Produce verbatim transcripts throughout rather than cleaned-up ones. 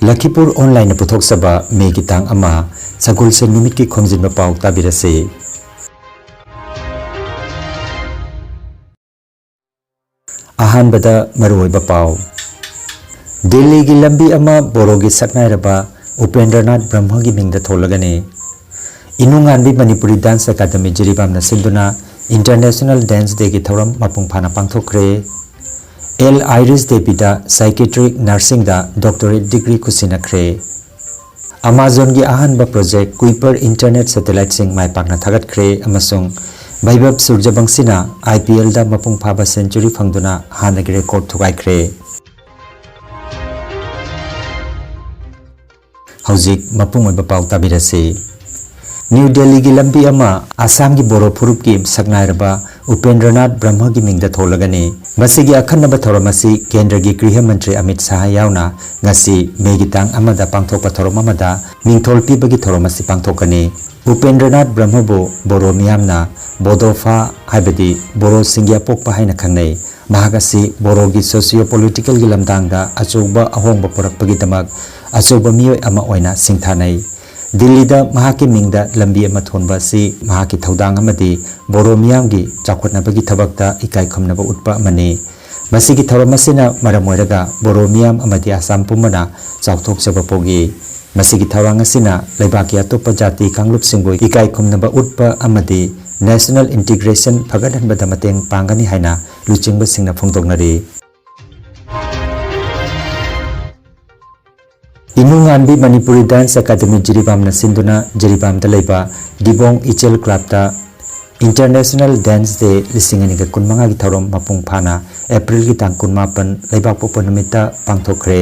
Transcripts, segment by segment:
ꯂꯈꯤꯄꯨꯔ ꯑꯣꯟꯂꯥꯏꯟꯅ ꯄꯨꯊꯣꯛꯆꯕ ꯃꯦꯒꯤ ꯇꯥꯡ ꯑꯃ, ꯁꯒꯣꯜꯁꯦꯟ ꯅꯨꯃꯤꯠꯀꯤ ꯈꯣꯝꯖꯤꯟꯕ ꯄꯥꯎ ꯇꯥꯕꯤꯔꯁꯤ꯫ ꯑꯍꯥꯟꯕꯗ ꯃꯔꯨꯑꯣꯏꯕ ꯄꯥꯎ꯫ ꯗꯤꯜꯂꯤꯒꯤ ꯂꯝꯕꯤ ꯑꯃ ꯕꯣꯔꯣꯒꯤ ꯁꯛꯅꯥꯏꯔꯕ ꯎꯄꯦꯟꯗ꯭ꯔꯅꯥꯊ ꯕ꯭ꯔꯍ꯭ꯃꯒꯤ ꯃꯤꯡꯗ ꯊꯣꯜꯂꯒꯅꯤ꯫ ꯏꯅꯨꯉꯥꯟꯕꯤ ꯃꯅꯤꯄꯨꯔꯤ ꯗꯥꯟꯁ ꯑꯦꯀꯥꯗꯃꯤ ꯖꯤꯔꯤꯕꯥꯝꯅ ꯁꯤꯟꯗꯨꯅ ꯏꯟꯇꯔꯅꯦꯁꯅꯦꯜ ꯗꯥꯟꯁ ꯗꯦꯒꯤ ꯊꯧꯔꯝ ꯃꯄꯨꯡ ꯐꯥꯅ ꯄꯥꯡꯊꯣꯛꯈ꯭ꯔꯦ꯫ ꯑꯦꯜ ꯑꯥꯏꯔꯤꯁ ꯗꯦꯕꯤꯗ ꯁꯥꯏꯀꯦꯇ꯭ꯔꯤꯛ ꯅꯔꯁꯤꯡꯗ ꯗꯣꯛꯇꯔꯦꯠ ꯗꯤꯒ꯭ꯔꯤ ꯈꯨꯠꯁꯤꯟꯅꯈ꯭ꯔꯦ꯫ ꯑꯃꯥꯖꯣꯟꯒꯤ ꯑꯍꯥꯟꯕ ꯄ꯭ꯔꯣꯖꯦꯛ ꯀꯨꯏꯄꯔ ꯏꯟꯇꯔꯅꯦꯠ ꯁꯦꯇꯦꯂꯥꯏꯠꯁꯤꯡ ꯃꯥꯏ ꯄꯥꯛꯅ ꯊꯥꯒꯠꯈ꯭ꯔꯦ ꯑꯃꯁꯨꯡ ꯚꯩꯚꯕ ꯁꯨꯔꯖꯕꯪꯁꯤꯅ ꯑꯥꯏ ꯄꯤ ꯑꯦꯜꯗ ꯃꯄꯨꯡ ꯐꯥꯕ ꯁꯦꯟꯆꯨꯔꯤ ꯐꯪꯗꯨꯅ ꯍꯥꯟꯅꯒꯤ ꯔꯦꯀꯣꯔꯗ ꯊꯨꯒꯥꯏꯈ꯭ꯔꯦ꯫ ꯍꯧꯖꯤꯛ ꯃꯄꯨꯡ ꯑꯣꯏꯕ ꯄꯥꯎ ꯇꯥꯕꯤꯔꯁꯤ꯫ ꯅ꯭ꯌꯨ ꯗꯦꯜꯂꯤꯒꯤ ꯂꯝꯕꯤ ꯑꯃ ꯑꯁꯥꯝꯒꯤ ꯕꯣꯔꯣ ꯐꯨꯔꯨꯞꯀꯤ ꯁꯛꯅꯥꯏꯔꯕ ꯎꯄꯦꯟꯗ꯭ꯔꯅꯥꯊ ꯕ꯭ꯔꯍ꯭ꯃꯒꯤ ꯃꯤꯡꯗ ꯊꯣꯜꯂꯒꯅꯤ꯫ ꯃꯁꯤꯒꯤ ꯑꯈꯟꯅꯕ ꯊꯧꯔꯝ ꯑꯁꯤ ꯀꯦꯟꯗ꯭ꯔꯒꯤ ꯒ꯭ꯔꯤꯍ ꯃꯟꯇ꯭ꯔꯤ ꯑꯃꯤꯠ ꯁꯥꯍ ꯌꯥꯎꯅ ꯉꯁꯤ ꯃꯦꯒꯤ ꯇꯥꯡ ꯑꯃꯗ ꯄꯥꯡꯊꯣꯛꯄ ꯊꯧꯔꯝ ꯑꯃꯗ ꯃꯤꯡꯊꯣꯜ ꯄꯤꯕꯒꯤ ꯊꯧꯔꯝ ꯑꯁꯤ ꯄꯥꯡꯊꯣꯛꯀꯅꯤ꯫ ꯎꯄꯦꯟꯗ꯭ꯔꯅꯥꯊ ꯕ꯭ꯔꯍ꯭ꯃꯕꯨ ꯕꯣꯔꯣ ꯃꯤꯌꯥꯝꯅ ꯕꯣꯗꯣꯐꯥ ꯍꯥꯏꯕꯗꯤ ꯕꯣꯔꯣꯁꯤꯡꯒꯤ ꯑꯄꯣꯛꯄ ꯍꯥꯏꯅ ꯈꯪꯅꯩ꯫ ꯃꯍꯥꯛ ꯑꯁꯤ ꯕꯣꯔꯣꯒꯤ ꯁꯣꯁꯤꯌꯣ ꯄꯣꯂꯤꯇꯤꯀꯦꯜꯒꯤ ꯂꯝꯗꯥꯡꯗ ꯑꯆꯧꯕ ꯑꯍꯣꯡꯕ ꯄꯨꯔꯛꯄꯒꯤꯗꯃꯛ ꯑꯆꯧꯕ ꯃꯤꯑꯣꯏ ꯑꯃ ꯑꯣꯏꯅ ꯁꯤꯡꯊꯥꯅꯩ꯫ ꯗꯤꯜꯂꯤꯗ ꯃꯍꯥꯛꯀꯤ ꯃꯤꯡꯗ ꯂꯝꯕꯤ ꯑꯃ ꯊꯣꯟꯕ ꯑꯁꯤ ꯃꯍꯥꯛꯀꯤ ꯊꯧꯗꯥꯡ ꯑꯃꯗꯤ ꯕꯣꯔꯣ ꯃꯤꯌꯥꯝꯒꯤ ꯆꯥꯎꯈꯠꯅꯕꯒꯤ ꯊꯕꯛꯇ ꯏꯀꯥꯏ ꯈꯨꯝꯅꯕ ꯎꯠꯄ ꯑꯃꯅꯤ꯫ ꯃꯁꯤꯒꯤ ꯊꯧꯔꯝ ꯑꯁꯤꯅ ꯃꯔꯝ ꯑꯣꯏꯔꯒ ꯕꯣꯔꯣ ꯃꯤꯌꯥꯝ ꯑꯃꯗꯤ ꯑꯁꯥꯝ ꯄꯨꯝꯕꯅ ꯆꯥꯎꯊꯣꯛꯆꯕ ꯄꯣꯛꯏ꯫ ꯃꯁꯤꯒꯤ ꯊꯧꯔꯥꯡ ꯑꯁꯤꯅ ꯂꯩꯕꯥꯛꯀꯤ ꯑꯇꯣꯞꯄ ꯖꯥꯇꯤ ꯀꯥꯡꯂꯨꯞꯁꯤꯡꯕꯨ ꯏꯀꯥꯏ ꯈꯨꯝꯅꯕ ꯎꯠꯄ ꯑꯃꯗꯤ ꯅꯦꯁꯅꯦꯜ ꯏꯟꯇꯤꯒ꯭ꯔꯦꯁꯟ ꯐꯒꯠꯍꯟꯕꯗ ꯃꯇꯦꯡ ꯄꯥꯡꯒꯅꯤ ꯍꯥꯏꯅ ꯂꯨꯆꯤꯡꯕꯁꯤꯡꯅ ꯐꯣꯡꯗꯣꯛꯅꯔꯤ꯫ ꯏꯃꯨꯡꯉꯥꯟꯕꯤ ꯃꯅꯤꯄꯨꯔꯤ ꯗꯥꯟꯁ ꯑꯦꯀꯥꯗꯃꯤ ꯖꯤꯔꯤꯕꯥꯝꯅ ꯁꯤꯟꯗꯨꯅ ꯖꯤꯔꯤꯕꯥꯝꯗ ꯂꯩꯕ ꯗꯤꯕꯣꯡ ꯏꯆꯦꯜ ꯀ꯭ꯂꯕꯇ ꯏꯟꯇꯔꯅꯦꯁꯅꯦꯜ ꯗꯥꯟꯁ ꯗꯦ ꯂꯤꯁꯤꯡ ꯑꯅꯤꯒ ꯀꯨꯟꯃꯉꯥꯒꯤ ꯊꯧꯔꯝ ꯃꯄꯨꯡ ꯐꯥꯅ ꯑꯦꯄ꯭ꯔꯤꯜꯒꯤ ꯇꯥꯡ ꯀꯨꯟꯃꯥꯄꯟ ꯂꯩꯕꯥꯛꯄꯣꯛꯄ ꯅꯨꯃꯤꯠꯇ ꯄꯥꯡꯊꯣꯛꯈ꯭ꯔꯦ꯫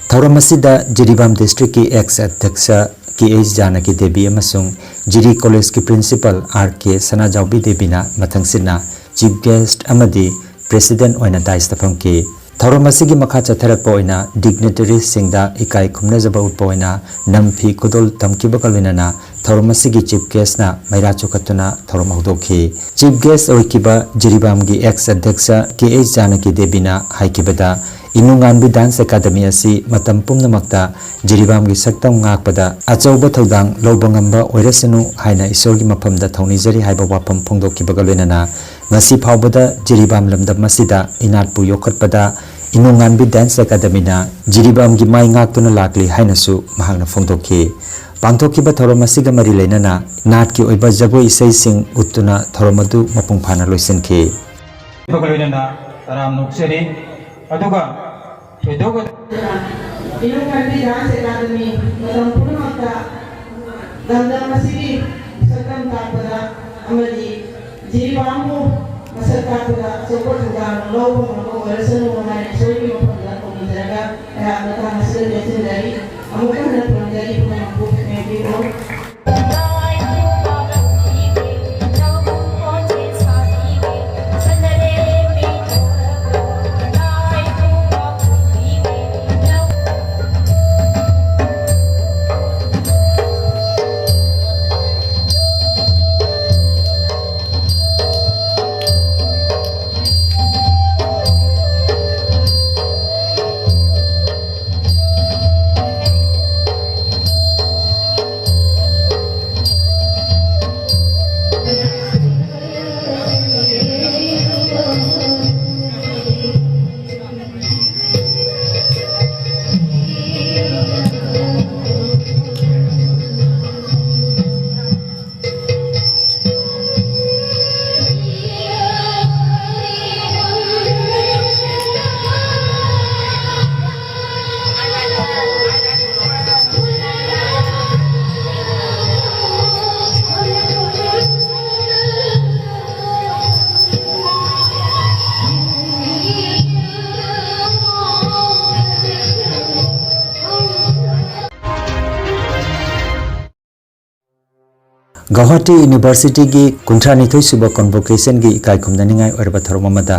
ꯊꯧꯔꯝ ꯑꯁꯤꯗ ꯖꯤꯔꯤꯕꯥꯝ ꯗꯤꯁꯇ꯭ꯔꯤꯛꯀꯤ ꯑꯦꯛꯁ ꯑꯗ꯭ꯌꯛꯁ ꯀꯦ ꯑꯩꯆ ꯖꯥꯅꯀꯤ ꯗꯦꯕꯤ ꯑꯃꯁꯨꯡ ꯖꯤꯔꯤ ꯀꯣꯂꯦꯖꯀꯤ ꯄ꯭ꯔꯤꯟꯁꯤꯄꯥꯜ ꯑꯥꯔ ꯀꯦ ꯁꯅꯥꯖꯥꯎꯕꯤ ꯗꯦꯕꯤꯅ ꯃꯊꯪꯁꯤꯠꯅ ꯆꯤꯐ ꯒꯦꯁ꯭ꯠ ꯑꯃꯗꯤ ꯄ꯭ꯔꯦꯁꯤꯗꯦꯟꯠ ꯑꯣꯏꯅ ꯗꯥꯏꯁꯇ ꯐꯝꯈꯤ꯫ ꯊꯧꯔꯝ ꯑꯁꯤꯒꯤ ꯃꯈꯥ ꯆꯠꯊꯔꯛꯄ ꯑꯣꯏꯅ ꯗꯤꯒꯅꯤꯇꯔꯤꯁꯤꯡꯗ ꯏꯀꯥꯏ ꯈꯨꯝꯅꯖꯕ ꯎꯠꯄ ꯑꯣꯏꯅ ꯅꯝꯐꯤ ꯈꯨꯗꯣꯜ ꯇꯝꯈꯤꯕꯒ ꯂꯣꯏꯅꯅ ꯊꯧꯔꯝ ꯑꯁꯤꯒꯤ ꯆꯤꯐ ꯒꯦꯁ꯭ꯠꯅ ꯃꯩꯔꯥ ꯆꯨꯈꯠꯇꯨꯅ ꯊꯧꯔꯝ ꯍꯧꯗꯣꯛꯈꯤ꯫ ꯆꯤꯐ ꯒꯦꯁ꯭ꯠ ꯑꯣꯏꯈꯤꯕ ꯖꯤꯔꯤꯕꯥꯝꯒꯤ ꯑꯦꯛꯁ ꯑꯗ꯭ꯌꯛꯁ ꯀꯦ ꯑꯩꯆ ꯖꯥꯅꯀꯤ ꯗꯦꯕꯤꯅ ꯍꯥꯏꯈꯤꯕꯗ, ꯏꯅꯨꯉꯥꯟꯕꯤ Dance Academy ꯑꯁꯤ ꯃꯇꯝ ꯄꯨꯝꯅꯃꯛꯇ ꯖꯤꯔꯤꯕꯥꯝꯒꯤ ꯁꯛꯇꯝ ꯉꯥꯛꯄꯗ ꯑꯆꯧꯕ ꯊꯧꯗꯥꯡ ꯂꯧꯕ ꯉꯝꯕ ꯑꯣꯏꯔꯁꯅꯨ ꯍꯥꯏꯅ ꯏꯁꯣꯔꯒꯤ ꯃꯐꯝꯗ ꯊꯧꯅꯤꯖꯔꯤ ꯍꯥꯏꯕ ꯋꯥꯐꯝ ꯐꯣꯡꯗꯣꯛꯈꯤꯕꯒ ꯂꯣꯏꯅꯅ ꯉꯁꯤ ꯐꯥꯎꯕꯗ ꯖꯤꯔꯤꯕꯥꯝ ꯂꯝꯗꯝ ꯑꯁꯤꯗ ꯏꯅꯥꯠꯄꯨ ꯌꯣꯛꯈꯠꯄꯗ ꯏꯅꯨꯉꯥꯟꯕꯤ Dance Academyꯅ ꯖꯤꯔꯤꯕꯥꯝꯒꯤ ꯃꯥꯏ ꯉꯥꯛꯇꯨꯅ ꯂꯥꯛꯂꯤ ꯍꯥꯏꯅꯁꯨ ꯃꯍꯥꯛꯅ ꯐꯣꯡꯗꯣꯛꯈꯤ꯫ ꯄꯥꯡꯊꯣꯛꯈꯤꯕ ꯊꯧꯔꯝ ꯑꯁꯤꯒ ꯃꯔꯤ ꯂꯩꯅꯅ ꯅꯥꯠꯀꯤ ꯑꯣꯏꯕ ꯖꯒꯣꯏ ꯏꯁꯩꯁꯤꯡ ꯎꯠꯇꯨꯅ ꯊꯧꯔꯝ ꯑꯗꯨ ꯃꯄꯨꯡ ꯐꯥꯅ ꯂꯣꯏꯁꯤꯟꯈꯤ꯫ ꯂꯣꯏꯅꯅ ꯇꯔꯥꯝꯅ ꯑꯣꯛꯆꯔꯤ꯫ ꯑꯗꯨꯒ ꯊꯣꯏꯗꯣꯛꯅ ꯏꯅꯨꯡ ꯈꯟꯕꯤ Dance Academy ꯃꯇꯝ ꯄꯨꯝꯅꯃꯛꯇ ꯂꯝꯗꯝ ꯑꯁꯤꯒꯤ ꯁꯛꯇꯝ ꯇꯥꯛꯄꯗ ꯑꯃꯗꯤ ꯖꯤꯔꯤꯕꯥꯝꯕꯨ ꯃꯁꯛ ꯇꯥꯛꯄꯗ ꯑꯆꯧꯕ ꯊꯧꯗꯥꯡ ꯂꯧꯕ ꯉꯝꯕ ꯑꯣꯏꯔꯁꯅꯨ ꯍꯥꯏꯅ ꯏꯁꯣꯔꯒꯤ ꯃꯐꯝꯗ ꯈꯨꯔꯨꯝꯖꯔꯒ ꯑꯩꯍꯥꯛ ꯃꯇꯥꯡ ꯑꯁꯤꯗ ꯂꯣꯏꯁꯤꯟꯖꯔꯤ꯫ ꯑꯃꯨꯛ ꯍꯟꯅ ꯊꯣꯟꯖꯔꯤ ꯄꯨꯝꯅꯃꯛꯄꯨ꯫ Thank you all꯫ ꯒꯧꯍꯥꯇꯤ ꯌꯨꯅꯤꯚꯔꯁꯤꯇꯤꯒꯤ ꯀꯨꯟꯊ꯭ꯔꯥ ꯅꯤꯊꯣꯏ ꯁꯨꯕ ꯀꯣꯟꯚꯣꯀꯦꯁꯟꯒꯤ ꯏꯀꯥꯏ ꯈꯨꯝꯅꯅꯤꯡꯉꯥꯏ ꯑꯣꯏꯔꯕ ꯊꯧꯔꯝ ꯑꯃꯗ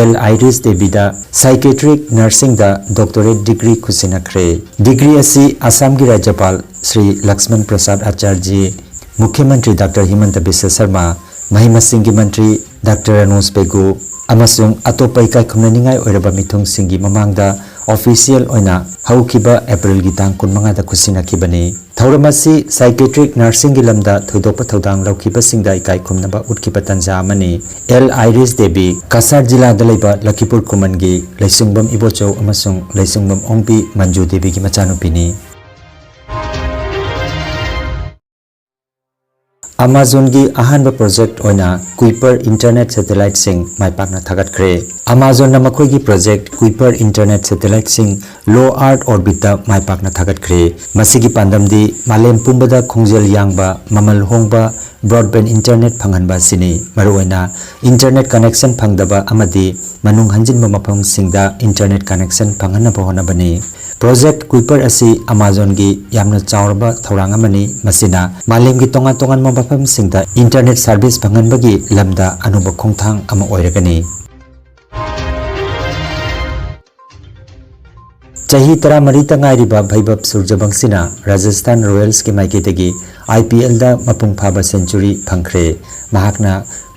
ꯑꯦꯜ ꯑꯥꯏꯔꯤꯁ ꯗꯦꯕꯤꯗ ꯁꯥꯏꯀꯦꯇ꯭ꯔꯤꯛ ꯅꯔꯁꯤꯡꯗ ꯗꯣꯛꯇꯣꯔꯦꯠ ꯗꯤꯒ꯭ꯔꯤ ꯈꯨꯠꯁꯤꯟꯅꯈ꯭ꯔꯦ꯫ ꯗꯤꯒ꯭ꯔꯤ ꯑꯁꯤ ꯑꯁꯥꯝꯒꯤ ꯔꯥꯖ꯭ꯌꯄꯥꯜ ꯁ꯭ꯔꯤ ꯂꯛꯁꯃꯟ ꯄ꯭ꯔꯁꯥꯗ ꯑꯆꯥꯔꯖꯤ, ꯃꯨꯈ꯭ꯌ ꯃꯟꯇ꯭ꯔꯤ ꯗꯥꯛꯇꯔ ꯍꯤꯃꯟꯇ ꯕꯤꯁ꯭ꯋ ꯁꯔꯃ, ꯃꯍꯩ ꯃꯁꯤꯡꯒꯤ ꯃꯟꯇ꯭ꯔꯤ ꯗꯥꯛꯇꯔ ꯔꯅꯣꯖ ꯄꯦꯒꯨ, ꯑꯃꯁꯨꯡ ꯑꯇꯣꯞꯄ ꯏꯀꯥꯏ ꯈꯨꯝꯅꯅꯤꯡꯉꯥꯏ ꯑꯣꯏꯔꯕ ꯃꯤꯊꯨꯡꯁꯤꯡꯒꯤ ꯃꯃꯥꯡꯗ official ꯑꯣꯏꯅ ꯍꯧꯈꯤꯕ Aprilꯒꯤ ꯇꯥꯡ ꯀꯨꯟꯃꯉꯥꯗ ꯈꯨꯠꯁꯤꯟꯅꯈꯤꯕꯅꯤ꯫ ꯊꯧꯔꯝ ꯑꯁꯤ psychiatric nursingꯒꯤ ꯂꯝꯗ ꯊꯣꯏꯗꯣꯛꯄ ꯊꯧꯗꯥꯡ ꯂꯧꯈꯤꯕꯁꯤꯡꯗ ꯏꯀꯥꯏ ꯈꯨꯝꯅꯕ ꯎꯠꯈꯤꯕ ꯇꯥꯟꯖꯥ ꯑꯃꯅꯤ꯫ ꯑꯦꯜ ꯑꯥꯏꯔꯤꯁ ꯗꯦꯕꯤ, ꯀꯁꯥꯔ ꯖꯤꯂꯥꯗ ꯂꯩꯕ ꯂꯈꯤꯄꯨꯔ ꯈꯨꯃꯟꯒꯤ ꯂꯩꯁꯨꯡꯕꯝ ꯏꯕꯣꯆꯧ ꯑꯃꯁꯨꯡ ꯂꯩꯁꯨꯡꯕꯝ ꯑꯣꯡꯕꯤ ꯃꯟꯖꯨ ꯗꯦꯕꯤꯒꯤ ꯃꯆꯥꯅꯨꯄꯤꯅꯤ꯫ Amazonꯒꯤ ꯑꯍꯥꯟꯕ project ꯑꯣꯏꯅ Kuiper internet satelliteꯁꯤꯡ ꯃꯥꯏ ꯄꯥꯛꯅ ꯊꯥꯒꯠꯈ꯭ꯔꯦ꯫ Amazonꯅ ꯃꯈꯣꯏꯒꯤ project Kuiper internet satelliteꯁꯤꯡ low Earth orbitꯇ ꯃꯥꯏ ꯄꯥꯛꯅ ꯊꯥꯒꯠꯈ꯭ꯔꯦ꯫ ꯃꯁꯤꯒꯤ ꯄꯥꯟꯗꯝꯗꯤ ꯃꯥꯂꯦꯝ ꯄꯨꯝꯕꯗ ꯈꯣꯡꯖꯦꯜ ꯌꯥꯡꯕ, ꯃꯃꯜ ꯍꯣꯡꯕ broadband internet ꯐꯪꯍꯟꯕ ꯑꯁꯤꯅꯤ꯫ ꯃꯔꯨꯑꯣꯏꯅ internet connection ꯐꯪꯗꯕ ꯑꯃꯗꯤ ꯃꯅꯨꯡ ꯍꯟꯖꯤꯟꯕ ꯃꯐꯝꯁꯤꯡꯗ internet connection ꯐꯪꯍꯟꯅꯕ ꯍꯣꯠꯅꯕꯅꯤ꯫ Project Kuiper ꯑꯁꯤ Amazonꯒꯤ ꯌꯥꯝꯅ ꯆꯥꯎꯔꯕ ꯊꯧꯔꯥꯡ ꯑꯃꯅꯤ꯫ ꯃꯁꯤꯅ ꯃꯥꯂꯦꯝꯒꯤ ꯇꯣꯉꯥꯟ ꯇꯣꯉꯥꯟꯕ ꯃꯐꯝꯁꯤꯡꯗ internet service ꯐꯪꯍꯟꯕꯒꯤ ꯂꯝꯗ ꯑꯅꯧꯕ ꯈꯣꯡꯊꯥꯡ ꯑꯃ ꯑꯣꯏꯔꯒꯅꯤ꯫ ꯆꯍꯤ ꯇꯔꯥꯃꯔꯤꯇ ꯉꯥꯏꯔꯤꯕ ꯚꯩꯚꯕ ꯁꯨꯔꯖꯕꯪꯁꯤꯅ ꯔꯥꯖꯁꯊꯥꯟ ꯔꯣꯌꯦꯜꯁꯀꯤ ꯃꯥꯏꯀꯩꯗꯒꯤ IPLꯗ ꯃꯄꯨꯡ ꯐꯥꯕ century ꯐꯪꯈ꯭ꯔꯦ꯫ ꯃꯍꯥꯛꯅ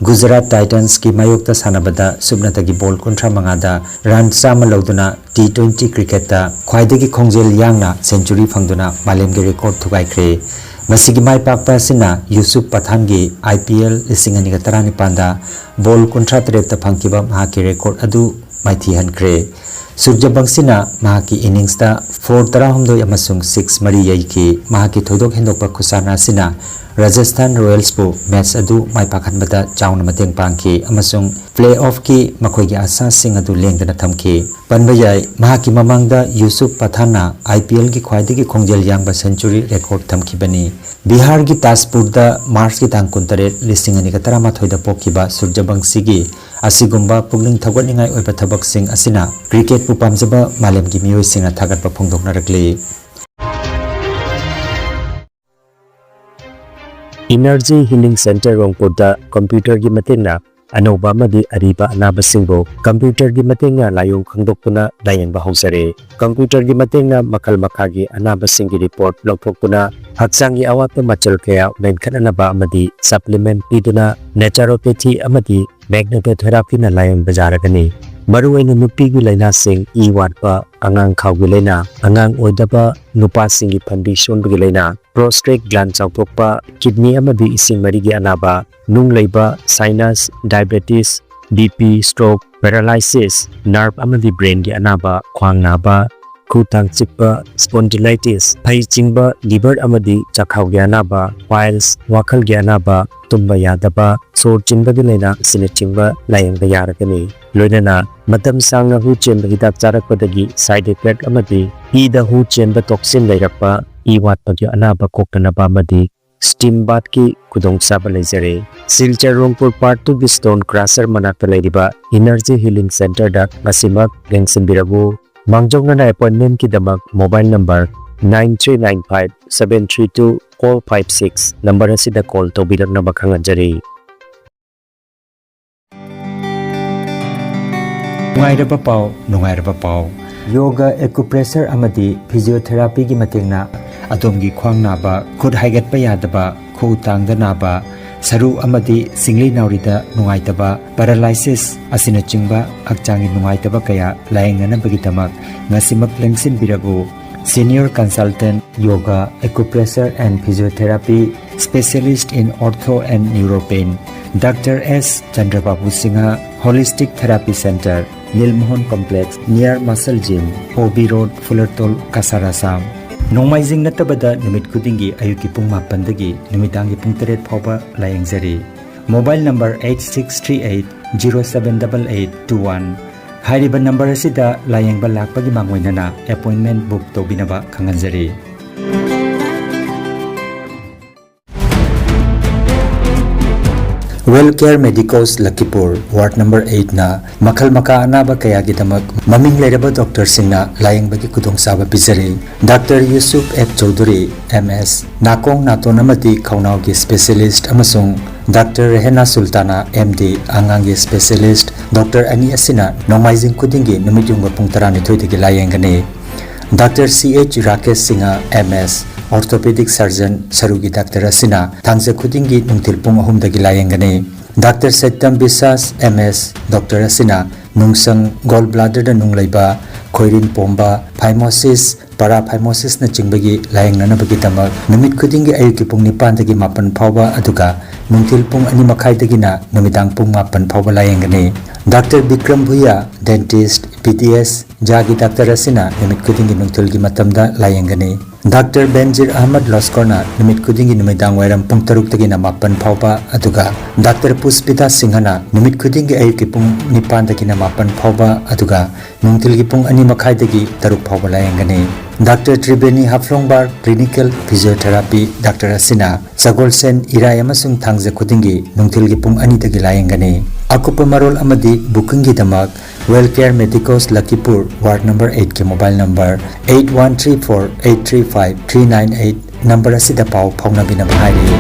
ꯒꯨꯖꯔꯥꯠ ꯇꯥꯏꯇꯟꯁꯀꯤ ꯃꯥꯌꯣꯛꯇ ꯁꯥꯟꯅꯕꯗ ꯁꯨꯞꯅꯇꯒꯤ ball ꯀꯨꯟꯊ꯭ꯔꯥ ꯃꯉꯥꯗ run ꯆꯥꯝꯃ ꯂꯧꯗꯨꯅ T twenty cricketꯇ ꯈ꯭ꯋꯥꯏꯗꯒꯤ ꯈꯣꯡꯖꯦꯜ ꯌꯥꯡꯅ century ꯐꯪꯗꯨꯅ ꯃꯥꯂꯦꯝꯒꯤ record ꯊꯨꯒꯥꯏꯈ꯭ꯔꯦ꯫ ꯃꯁꯤꯒꯤ ꯃꯥꯏ ꯄꯥꯛꯄ ꯑꯁꯤꯅ ꯌꯨꯁꯨꯞ ꯄꯊꯥꯟꯒꯤ IPL ꯂꯤꯁꯤꯡ ꯑꯅꯤꯒ ꯇꯔꯥꯅꯤꯄꯥꯟꯗ ball ꯀꯨꯟꯊ꯭ꯔꯥ ꯇꯔꯦꯠꯇ ꯐꯪꯈꯤꯕ ꯃꯍꯥꯛꯀꯤ record ꯑꯗꯨ ꯃꯥꯏꯊꯤꯍꯟꯈ꯭ꯔꯦ꯫ ꯁꯨꯔꯖꯕꯪꯁꯤꯅ ꯃꯍꯥꯛꯀꯤ inningsꯇ four ꯇꯔꯥꯍꯨꯝꯗꯣꯏ ꯑꯃꯁꯨꯡ six ꯃꯔꯤ ꯌꯩꯈꯤ꯫ ꯃꯍꯥꯛꯀꯤ ꯊꯣꯏꯗꯣꯛ ꯍꯦꯟꯗꯣꯛꯄ ꯈꯨꯁꯥꯟꯅ ꯑꯁꯤꯅ ꯔꯥꯖꯁꯊꯥꯟ ꯔꯣꯌꯦꯜꯁꯄꯨ match ꯑꯗꯨ ꯃꯥꯏ ꯄꯥꯛꯍꯟꯕꯗ ꯆꯥꯎꯅ ꯃꯇꯦꯡ ꯄꯥꯡꯈꯤ ꯑꯃꯁꯨꯡ playoffꯀꯤ ꯃꯈꯣꯏꯒꯤ ꯑꯥꯁꯥꯁꯤꯡ ꯑꯗꯨ ꯂꯦꯡꯗꯅ ꯊꯝꯈꯤ꯫ ꯄꯟꯕ ꯌꯥꯏ, ꯃꯍꯥꯛꯀꯤ ꯃꯃꯥꯡꯗ ꯌꯨꯁꯨꯞ ꯄꯊꯥꯟꯅ IPLꯒꯤ ꯈ꯭ꯋꯥꯏꯗꯒꯤ ꯈꯣꯡꯖꯦꯜ ꯌꯥꯡꯕ century record ꯊꯝꯈꯤꯕꯅꯤ꯫ ꯕꯤꯍꯥꯔꯒꯤ ꯇꯥꯖꯄꯨꯔꯗ ꯃꯥꯔꯆꯀꯤ ꯇꯥꯡ ꯀꯨꯟꯇꯔꯦꯠ, ꯂꯤꯁꯤꯡ ꯑꯅꯤꯒ ꯇꯔꯥꯃꯥꯊꯣꯏꯗ ꯄꯣꯛꯈꯤꯕ ꯁꯨꯔꯖꯕꯪꯁꯤꯒꯤ ꯑꯁꯤꯒꯨꯝꯕ ꯄꯨꯛꯅꯤꯡ ꯊꯧꯒꯠꯅꯤꯡꯉꯥꯏ ꯑꯣꯏꯕ ꯊꯕꯛꯁꯤꯡ ꯑꯁꯤꯅ cricketꯄꯨ ꯄꯥꯝꯖꯕ ꯃꯥꯂꯦꯝꯒꯤ ꯃꯤꯑꯣꯏꯁꯤꯡꯅ ꯊꯥꯒꯠꯄ ꯐꯣꯡꯗꯣꯛꯅꯔꯛꯂꯤ꯫ Energy Healing Center ꯔꯣꯡꯄꯨꯔꯗ computerꯒꯤ ꯃꯇꯦꯡꯅ ꯑꯅꯧꯕ ꯑꯃꯗꯤ ꯑꯔꯤꯕ ꯑꯅꯥꯕꯁꯤꯡꯕꯨ ꯀꯝꯄ꯭ꯌꯨꯇꯔꯒꯤ ꯃꯇꯦꯡꯅ ꯂꯥꯏꯑꯣꯡ ꯈꯪꯗꯣꯛꯇꯨꯅ ꯂꯥꯌꯦꯡꯕ ꯍꯧꯖꯔꯦ꯫ ꯀꯝꯄ꯭ꯌꯨꯇꯔꯒꯤ ꯃꯇꯦꯡꯅ ꯃꯈꯜ ꯃꯈꯥꯒꯤ ꯑꯅꯥꯕꯁꯤꯡꯒꯤ ꯔꯤꯄꯣꯔꯠ ꯂꯧꯊꯣꯛꯇꯨꯅ ꯍꯛꯆꯥꯡꯒꯤ ꯑꯋꯥꯠꯄ ꯃꯆꯜ ꯀꯌꯥ ꯃꯦꯟꯈꯠꯅꯅꯕ ꯑꯃꯗꯤ ꯁꯄ꯭ꯂꯤꯃꯦꯟꯠ ꯄꯤꯗꯨꯅ ꯅꯦꯆꯔꯣꯄꯦꯊꯤ ꯑꯃꯗꯤ ꯃꯦꯒꯅꯦꯇꯣꯊꯦꯔꯥꯄꯤꯅ ꯂꯥꯌꯦꯡꯕ ꯌꯥꯔꯒꯅꯤ꯫ ꯃꯔꯨꯑꯣꯏꯅ ꯅꯨꯄꯤꯒꯤ ꯂꯥꯏꯅꯥꯁꯤꯡ, ꯏ ꯋꯥꯠꯄ, ꯑꯉꯥꯡ ꯈꯥꯎꯒꯤ ꯂꯥꯏꯅꯥ, ꯑꯉꯥꯡ ꯑꯣꯏꯗꯕ, ꯅꯨꯄꯥꯁꯤꯡꯒꯤ ꯐꯟꯕꯤ ꯁꯣꯟꯕꯒꯤ ꯂꯥꯏꯅꯥ, ꯄ꯭ꯔꯣꯁꯇꯦꯠ ꯒ꯭ꯂꯥꯟ ꯆꯥꯎꯊꯣꯛꯄ, ꯀꯤꯗꯅꯤ ꯑꯃꯗꯤ ꯏꯁꯤꯡ ꯃꯔꯤꯒꯤ ꯑꯅꯥꯕ, ꯅꯨꯡ ꯂꯩꯕ, sinus, diabetes, B P, stroke, paralysis, nerve ꯑꯃꯗꯤ ꯕ꯭ꯔꯦꯟꯒꯤ ꯑꯅꯥꯕ, ꯈ꯭ꯋꯥꯡ ꯅꯥꯕ, ꯈꯨ ꯇꯥꯡ ꯆꯤꯛꯄ, ꯁ꯭ꯄꯣꯟꯗꯤꯂꯥꯏꯇꯤꯁ, ꯐꯩ ꯆꯤꯡꯕ, ꯂꯤꯚꯔ ꯑꯃꯗꯤ ꯆꯥꯛꯈꯥꯎꯒꯤ ꯑꯅꯥꯕ, ꯄꯥꯏꯜꯁ, ꯋꯥꯈꯜꯒꯤ ꯑꯅꯥꯕ, ꯇꯨꯝꯕ ꯌꯥꯗꯕ, ꯁꯣꯔ ꯆꯤꯟꯕꯒꯤ ꯂꯥꯏꯅꯥ ꯑꯁꯤꯅꯆꯤꯡꯕ ꯂꯥꯌꯦꯡꯕ ꯌꯥꯔꯒꯅꯤ꯫ ꯂꯣꯏꯅꯅ ꯃꯇꯝ ꯁꯥꯡꯅ ꯍꯨ ꯆꯦꯟꯕ ꯍꯤꯗꯥꯛ ꯆꯥꯔꯛꯄꯗꯒꯤ ꯁꯥꯏꯗ ꯏꯐꯦꯛ ꯑꯃꯗꯤ ꯏꯗ ꯍꯨ ꯆꯦꯟꯕ ꯇꯣꯛꯁꯤꯟ ꯂꯩꯔꯛꯄ, ꯏ ꯋꯥꯠꯄꯒꯤ ꯑꯅꯥꯕ ꯀꯣꯛꯇꯅꯕ ꯑꯃꯗꯤ ꯁ꯭ꯇꯤꯝ ꯕꯥꯊꯀꯤ ꯈꯨꯗꯣꯡꯆꯥꯕ ꯂꯩꯖꯔꯦ꯫ ꯁꯤꯜꯆꯔ ꯔꯣꯡꯄꯨꯔ ꯄꯥꯔꯠ ꯇꯨꯒꯤ ꯁ꯭ꯇꯣꯟ ꯀ꯭ꯔꯁꯔ ꯃꯅꯥꯛꯇ ꯂꯩꯔꯤꯕ ꯏꯅꯔꯖꯤ ꯍꯤꯂꯤꯡ ꯁꯦꯟꯇꯔꯗ ꯉꯁꯤꯃꯛ ꯂꯦꯡꯁꯤꯟꯕꯤꯔꯛꯎ꯫ ꯃꯥꯡꯖꯧꯅꯅ ꯑꯦꯄꯣꯏꯟꯃꯦꯟꯠꯀꯤꯗꯃꯛ mobile number nine three nine five seven three two four five six number ꯑꯁꯤꯗ ꯀꯣꯜ ꯇꯧꯕꯤꯔꯛꯅꯕ ꯈꯪꯍꯟꯖꯔꯤ꯫ ꯅꯨꯡꯉꯥꯏꯔꯕ ꯄꯥꯎ, ꯅꯨꯡꯉꯥꯏꯔꯕ ꯄꯥꯎ꯫ ꯌꯣꯒ, ꯑꯦꯀꯨꯄ꯭ꯔꯦꯁꯔ ꯑꯃꯗꯤ ꯐꯤꯖꯤꯑꯣꯊꯦꯔꯥꯄꯤꯒꯤ ꯃꯇꯦꯡꯅ ꯑꯗꯣꯝꯒꯤ ꯈ꯭ꯋꯥꯡ ꯅꯥꯕ, ꯈꯨꯠ ꯍꯥꯏꯒꯠꯄ ꯌꯥꯗꯕ, ꯈꯨꯎ ꯇꯥꯡꯗ ꯅꯥꯕ, ꯁꯔꯨ ꯑꯃꯗꯤ ꯁꯤꯡꯂꯤ ꯅꯥꯎꯔꯤꯗ ꯅꯨꯡꯉꯥꯏꯇꯕ, ꯄꯦꯔꯥꯂꯥꯏꯁꯤꯁ ꯑꯁꯤꯅꯆꯤꯡꯕ ꯍꯛꯆꯥꯡꯒꯤ ꯅꯨꯡꯉꯥꯏꯇꯕ ꯀꯌꯥ ꯂꯥꯌꯦꯡꯅꯅꯕꯒꯤꯗꯃꯛ ꯉꯁꯤꯃꯛ ꯂꯦꯡꯁꯤꯟꯕꯤꯔꯛꯎ꯫ Senior Consultant Yoga, Acupressure and Physiotherapy, Specialist in Ortho and Neuropain, Doctor S Chandrababu Singha, Holistic Therapy Center, Nilmohan Complex, near Muscle Gym, O B Road, Fulertol, Cachar, Assam꯫ ꯅꯣꯡꯃꯥꯏꯖꯤꯡ ꯅꯠꯇꯕꯗ ꯅꯨꯃꯤꯠ ꯈꯨꯗꯤꯡꯒꯤ ꯑꯌꯨꯛꯀꯤ ꯄꯨꯡ ꯃꯥꯄꯟꯗꯒꯤ ꯅꯨꯃꯤꯗꯥꯡꯒꯤ ꯄꯨꯡ ꯇꯔꯦꯠ ꯐꯥꯎꯕ ꯂꯥꯌꯦꯡꯖꯔꯤ꯫ Mobile number eight six three eight zero seven double eight two one꯫ ꯍꯥꯏꯔꯤꯕ ꯅꯝꯕꯔ ꯑꯁꯤꯗ ꯂꯥꯌꯦꯡꯕ ꯂꯥꯛꯄꯒꯤ ꯃꯥꯡꯑꯣꯏꯅꯅ ꯑꯦꯄꯣꯏꯟꯃꯦꯟꯠ ꯕꯨꯛ ꯇꯧꯕꯤꯅꯕ ꯈꯪꯍꯟꯖꯔꯤ꯫ Well Care Medicos Lakhipur, Ward number eight ꯅ ꯃꯈꯜ ꯃꯈꯥ ꯑꯅꯥꯕ ꯀꯌꯥꯒꯤꯗꯃꯛ ꯃꯃꯤꯡ ꯂꯩꯔꯕ ꯗꯣꯛꯇꯔꯁꯤꯡꯅ ꯂꯥꯌꯦꯡꯕꯒꯤ ꯈꯨꯗꯣꯡꯆꯥꯕ ꯄꯤꯖꯔꯤ꯫ Doctor Yusuf F Chaudhuri, M ꯑꯦꯁ, ꯅꯥꯀꯣꯡ ꯅꯥꯇꯣꯟ ꯑꯃꯗꯤ ꯈꯧꯅꯥꯎꯒꯤ ꯁ꯭ꯄꯦꯁꯤꯌꯦꯂꯤꯁ꯭ꯠ, ꯑꯃꯁꯨꯡ ꯗꯥꯛꯇꯔ ꯔꯦꯍꯦꯅꯥ ꯁꯨꯜꯇꯥꯅꯥ, ꯑꯦꯝ ꯗꯤ, ꯑꯉꯥꯡꯒꯤ ꯁ꯭ꯄꯦꯁꯤꯌꯦꯂꯤꯁ꯭ꯠ꯫ ꯗꯣꯛꯇꯔ ꯑꯅꯤ ꯑꯁꯤꯅ ꯅꯣꯡꯃꯥꯏꯖꯤꯡ ꯈꯨꯗꯤꯡꯒꯤ ꯅꯨꯃꯤꯠ ꯌꯨꯡꯕ ꯄꯨꯡ ꯇꯔꯥꯅꯤꯊꯣꯏꯗꯒꯤ ꯂꯥꯌꯦꯡꯒꯅꯤ꯫ ꯗꯥꯛꯇꯔ ꯁꯤ ꯑꯦꯆ ꯔꯥꯀꯦꯁ ꯁꯤꯡꯍ, ꯑꯦꯝ ꯑꯦꯁ, ꯑꯣꯔꯊꯣꯄꯦꯗꯤꯛ ꯁꯔꯖꯟ, ꯁꯔꯨꯒꯤ ꯗꯥꯛꯇꯔ ꯑꯁꯤꯅ ꯊꯥꯡꯖ ꯈꯨꯗꯤꯡꯒꯤ ꯅꯨꯡꯊꯤꯜ ꯄꯨꯡ ꯑꯍꯨꯝꯗꯒꯤ ꯂꯥꯌꯦꯡꯒꯅꯤ꯫ ꯗꯥꯛꯇꯔ ꯁꯠꯌꯝ ꯕꯤꯁ꯭ꯋꯥꯁ, ꯑꯦꯝ ꯑꯦꯁ, ꯗꯣꯛꯇꯔ ꯑꯁꯤꯅ ꯅꯨꯡꯁꯪ, ꯒꯣꯜ ꯕ꯭ꯂꯥꯗꯔꯗ ꯅꯨꯡ ꯂꯩꯕ, ꯈꯣꯏꯔꯤꯟ ꯄꯣꯝꯕ, ꯐꯥꯏꯃꯣꯁꯤꯁ, ꯄꯔꯥꯐꯥꯏꯃꯣꯁꯤꯁꯅꯆꯤꯡꯕꯒꯤ ꯂꯥꯌꯦꯡꯅꯅꯕꯒꯤꯗꯃꯛ ꯅꯨꯃꯤꯠ ꯈꯨꯗꯤꯡꯒꯤ ꯑꯌꯨꯛꯀꯤ ꯄꯨꯡ ꯅꯤꯄꯥꯟꯗꯒꯤ ꯃꯥꯄꯟ ꯐꯥꯎꯕ, ꯑꯗꯨꯒ ꯅꯨꯡꯊꯤꯜ ꯄꯨꯡ ꯑꯅꯤ ꯃꯈꯥꯏꯗꯒꯤꯅ ꯅꯨꯃꯤꯗꯥꯡ ꯄꯨꯡ ꯃꯥꯄꯟ ꯐꯥꯎꯕ ꯂꯥꯌꯦꯡꯒꯅꯤ꯫ ꯗꯥꯛꯇꯔ ꯕꯤꯀ꯭ꯔꯝ ꯚꯨꯌꯥ, ꯗꯦꯟꯇꯤꯁ꯭ꯠ, ꯄꯤ ꯗꯤ ꯑꯦꯁ, ꯖꯥꯒꯤ ꯗꯥꯛꯇꯔ ꯑꯁꯤꯅ ꯅꯨꯃꯤꯠ ꯈꯨꯗꯤꯡꯒꯤ ꯅꯨꯡꯊꯤꯜꯒꯤ ꯃꯇꯝꯗ ꯂꯥꯌꯦꯡꯒꯅꯤ꯫ ꯗꯥꯛꯇꯔ ꯕꯦꯟꯖꯤꯔ ꯑꯍꯃꯗ ꯂꯣꯁꯀꯣꯔꯅ ꯅꯨꯃꯤꯠ ꯈꯨꯗꯤꯡꯒꯤ ꯅꯨꯃꯤꯗꯥꯡ ꯋꯥꯏꯔꯝ ꯄꯨꯡ ꯇꯔꯨꯛꯇꯒꯤꯅ ꯃꯥꯄꯟ ꯐꯥꯎꯕ, ꯑꯗꯨꯒ ꯗꯥꯛꯇꯔ ꯄꯨꯁꯄꯤꯇꯥ ꯁꯤꯡꯍꯅ ꯅꯨꯃꯤꯠ ꯈꯨꯗꯤꯡꯒꯤ ꯑꯌꯨꯛꯀꯤ ꯄꯨꯡ ꯅꯤꯄꯥꯟꯗꯒꯤꯅ ꯃꯥꯄꯟ ꯐꯥꯎꯕ, ꯑꯗꯨꯒ ꯅꯨꯡꯊꯤꯜꯒꯤ ꯄꯨꯡ ꯑꯅꯤ ꯃꯈꯥꯏꯗꯒꯤ ꯇꯔꯨꯛ ꯐꯥꯎꯕ ꯂꯥꯌꯦꯡꯒꯅꯤ꯫ Doctor Triveni ꯍꯥꯐꯂꯣꯡꯕꯥꯔ clinical physiotherapy doctor ꯑꯁꯤꯅ ꯁꯒꯣꯜꯁꯦꯟ, ꯏꯔꯥꯏ ꯑꯃꯁꯨꯡ ꯊꯥꯡꯖ ꯈꯨꯗꯤꯡꯒꯤ ꯅꯨꯡꯊꯤꯜꯒꯤ ꯄꯨꯡ ꯑꯅꯤꯗꯒꯤ ꯂꯥꯌꯦꯡꯒꯅꯤ꯫ ꯑꯀꯨꯞꯄ ꯃꯔꯣꯜ ꯑꯃꯗꯤ ꯕꯨꯀꯤꯡꯒꯤꯗꯃꯛ Well Care Medicos Lakhipur, Ward number eight ꯀꯤ mobile number eight one three four eight three five three nine eight number ꯑꯁꯤꯗ ꯄꯥꯎ ꯐꯥꯎꯅꯕꯤꯅꯕ ꯍꯥꯏꯔꯤ꯫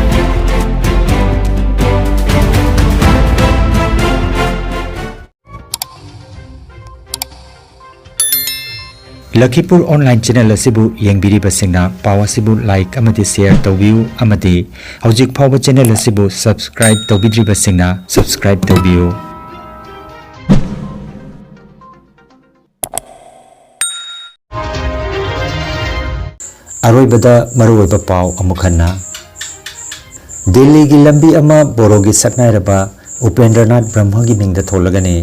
ꯂꯈꯤꯄꯨꯔ online channel ꯑꯁꯤꯕꯨ ꯌꯦꯡꯕꯤꯔꯤꯕꯁꯤꯡꯅ ꯄꯥꯎ ꯑꯁꯤꯕꯨ like ꯑꯃꯗꯤ share ꯇꯧꯕꯤꯌꯨ, ꯑꯃꯗꯤ ꯍꯧꯖꯤꯛ ꯐꯥꯎꯕ channel ꯑꯁꯤꯕꯨ subscribe ꯇꯧꯕꯤꯗ꯭ꯔꯤꯕꯁꯤꯡꯅ subscribe ꯇꯧꯕꯤꯌꯨ꯫ ꯑꯔꯣꯏꯕꯗ ꯃꯔꯨꯑꯣꯏꯕ ꯄꯥꯎ ꯑꯃꯨꯛ ꯍꯟꯅ꯫ ꯗꯤꯜꯂꯤꯒꯤ ꯂꯝꯕꯤ ꯑꯃ ꯕꯣꯔꯣꯒꯤ ꯁꯛꯅꯥꯏꯔꯕ ꯎꯄꯦꯟꯗ꯭ꯔꯅꯥꯊ ꯕ꯭ꯔꯍꯃꯒꯤ ꯃꯤꯡꯗ ꯊꯣꯜꯂꯒꯅꯤ꯫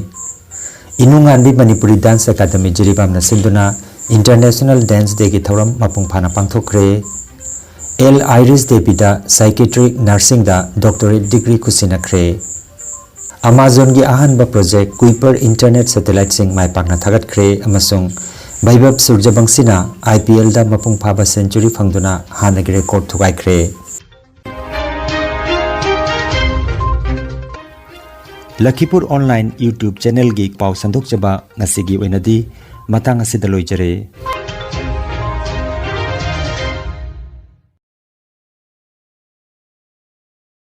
ꯏꯅꯨꯉꯥꯟꯕꯤ ꯃꯅꯤꯄꯨꯔꯤ Dance Academy ꯖꯤꯔꯤꯕꯥꯝꯅ ꯁꯤꯟꯗꯨꯅ International Dance Day ꯒꯤ ꯊꯧꯔꯝ ꯃꯄꯨꯡ ꯐꯥꯅ ꯄꯥꯡꯊꯣꯛꯈ꯭ꯔꯦ꯫ ꯑꯦꯜ ꯑꯥꯏꯔꯤꯁ ꯗꯦꯕꯤꯗ psychiatric nursing ꯗ doctorate degree ꯈꯨꯠꯁꯤꯟꯅꯈ꯭ꯔꯦ꯫ ꯑꯃꯥꯖꯣꯟꯒꯤ ꯑꯍꯥꯟꯕ project Kuiper internet satellite ꯁꯤꯡ ꯃꯥꯏ ꯄꯥꯛꯅ ꯊꯥꯒꯠꯈ꯭ꯔꯦ ꯑꯃꯁꯨꯡ ꯕꯩꯚꯕ ꯁꯨꯔꯖꯕꯪꯁꯤꯅ I P L ꯗ ꯃꯄꯨꯡ ꯐꯥꯕ century ꯐꯪꯗꯨꯅ ꯍꯥꯟꯅꯒꯤ record ꯊꯨꯒꯥꯏꯈ꯭ꯔꯦ꯫ ꯂꯈꯤꯄꯨꯔ ꯑꯣꯟꯂꯥꯏꯟ YouTube ꯆꯦꯅꯦꯜꯒꯤ ꯄꯥꯎ ꯁꯟꯗꯣꯛꯆꯕ ꯉꯁꯤꯒꯤ ꯑꯣꯏꯅꯗꯤ ꯃꯇꯥꯡ ꯑꯁꯤꯗ ꯂꯣꯏꯖꯔꯦ꯫